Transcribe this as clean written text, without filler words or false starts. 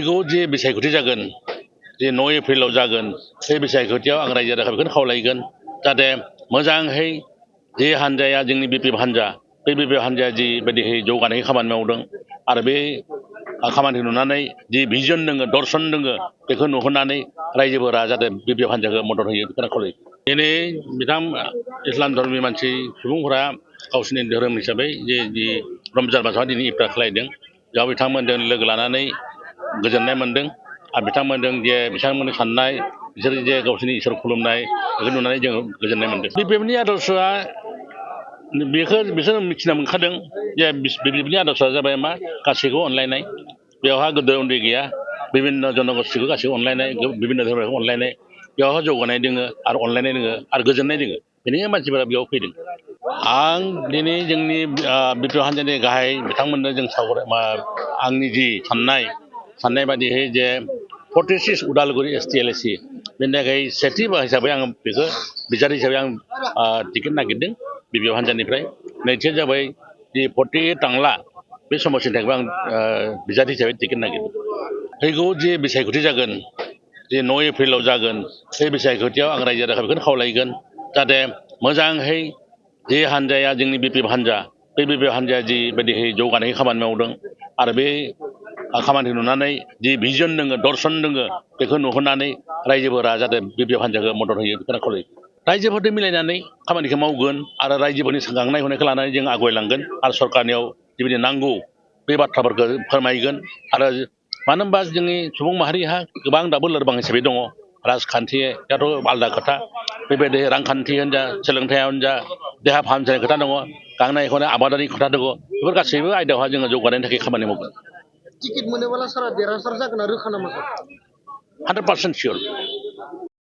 फैगौ जे बिसायख'थि जागोन जे 9 एप्रिलाव जागोन बे बिसायख'थियाव आं रायजो राजाफोरखौनो खावलायगोन जाहाथे मोजाङै जे हान्जाया जोंनि बिपिएफ हान्जा बे बिपिएफ हान्जाया जिबायदिहै जौगानायनि खामानि मावदों आरो बे खामानि नुनानै जि भिजन दोङो दर्शन दोङो बेखौ नुहरनानै रायजोफोरा जाहाथे बिपिएफ हान्जाखौ मदद होयो बेखौनो खावलायो दिनै बिथां इस्लाम धर्मनि मानसि सुबुंफोरा गावसोरनि धोरोम हिसाबै जे रमजान मासाव दिनै इफ्तार खालायदों बेयाव बिथांमोनजों लोगो लानानै गोजोननाय मोन्दों आरो बिथांमोनजों जे बिथांमोननि साननाय बिसोर जे गावसोरनि इसोर खुलुमनाय बेखौ नुनानै जोङो गोजोननाय मोन्दों बिपिएफनि आदर्शआ बिसोर मिथिना मोनखादों जे बिपिएफनि आदर्शआ जाबाय मा गासैखौ अनलायनाय बेवहाय गोदो उन्दै गैया बिभिन्न जनगोष्ठीखौ गासैखौ अनलायनाय बिभिन्न धर्मखौ अनलायनाय बेवहाय जौगानाय दोङो आरो अनलायनाय दोङो आरो गोजोननाय दोङो बेनिखायनो मानसिफोरा बेयाव फैदों आं दिनै जोंनि बिपिएफ हान्जानि गाहाय बिथांमोननो जों आंनि जि साननाय बादिहै जे 46 उदालगुरि ST/LAC बेनि थाखाय सेथि हिसाबै आं बेखौ बिजाथि हिसाबै आं टिकेट नागिरदों बिपिएफ हान्जानिफ्राय नैथिया जाबाय जि 48 टांला बे समस्यानि थाखायबो आं बिजाथि हिसाबै टिकेट नागिरदों फैगौ जे बिसायख'थि जागोन जे 9 एप्रिलाव जागोन बे बिसायख'थियाव आं रायजो राजाफोरखौनो खावलायगोन जाहाथे मोजाङै जे हान्जाया जोंनि बिपिएफ हान्जा बे बिपिएफ हान्जाया जिबायदिहै जौगानायनि खामानि मावदों आरो बे खामानि नुनानै जि भिजन दोङो दर्शन दोङो बेखौ नुहरनानै रायजोफोरा जाहाथे बिपिएफ हान्जाखौ मदद होयो बेखौनो खावलायो रायजोफोरजों मिलायनानै खामानिखौ मावगोन आरो रायजोफोरनि गांनाय हनायखौ लानानै जों आवगायलांगोन आरो सरकारनियाव जिबायदि नांगौ बे बाथ्राफोरखौ फोरमायगोन आरो मानो होनबा जोंनि सुबुं माहारिहा गोबां दाबो लोरबां हिसाबै दङ राजखान्थियाथ' आलादा खोथा बेबायदि रांखान्थि होन जा सोलोंथायानो जा देहा फाहामसालिनि खोथा दङ गांनाय हनाय आबादारि खोथा दङ बेफोर गासैबो आयदायावहा जोङो जौगानायनि थाखाय खामानि मावगोन टिकेट मोनोब्ला सारा देरहासार जागोन रोखा नामा सार 100% सियर